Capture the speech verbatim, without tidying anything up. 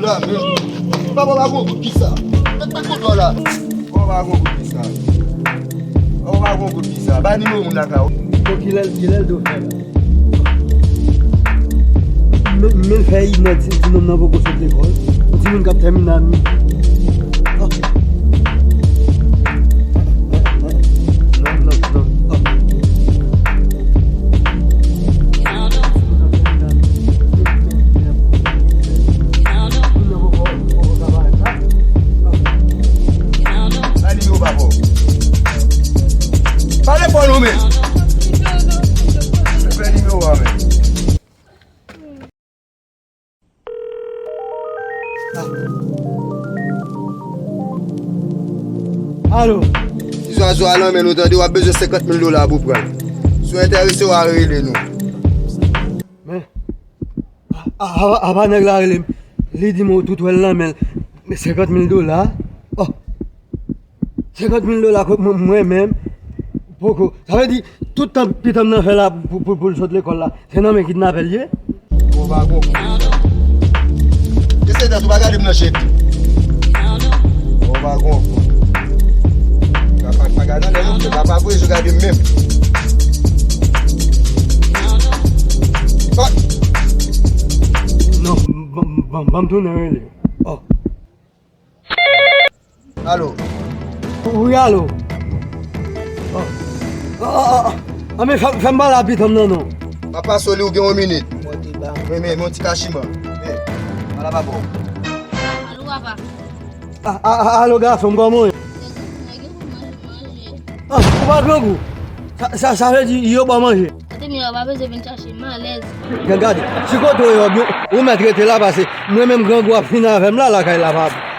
Papa, pa gon kout ki sa. Mèt, mèt kout la. Papa, pa gon kout ki sa. Papa, pa gon kout ki sa. Bay nimewo moun lakay ou. Bon, kilè, kilè l do fè la? Men, men fè inè ti, ti nonm nan poko sot lekòl. Yon timoun k ap tèmine a mi. Oh. Non, non, non. Oh. Sa nimewo pa fò. Pale fò non, men. Fè nimewo a, men. Alo. Ti zwazo a lanmen nou, tande, w ap bezwen senkant mil dola pou pran l. Si w enterese, w a rele nou. Men, a, a, a, apa nèg la rele m. Li di m ou tout wè l nan men l. Men senkant mil dola. Oh. Senkant mil dola kot mwen, mwen menm. Poko. Sa vle di, tout tan pitit m nan fè la pou, pou, pou l sot lekòl la, se nan men kidnapè l ye? Bon, pa gon. Mesye, dat ou pa gade m nan je. Bon, pa gon. Pa, pa, pa gade nan lè yo, pa, pa vre, je gade m menm. Oh. Non, ban, ban, ban m tounen rele. Oh. Alo. Wi, alo. Oh. Oh, oh, oh, oh. Anben, fè, fè m pale a pitit m nan, non. M ap pase w li, ou gen yon minit. Mwen te ba. Men, men, men yon ti kachiman. Men, pale a papa w. Alo, papa. A, a, a, alo, gason m, kòman w ye? Nèg yo pou manje, manje. Ah, ou pa grangou? Sa, sa, sa vle di yo ba w manje? Kote m ye a, ou pa bezwen vin chache m, m alèz. Gade, gade, si kote w ye a, ou mèt rete la, paske mwen menm grangou ap fini avè m la, lakay la, papa.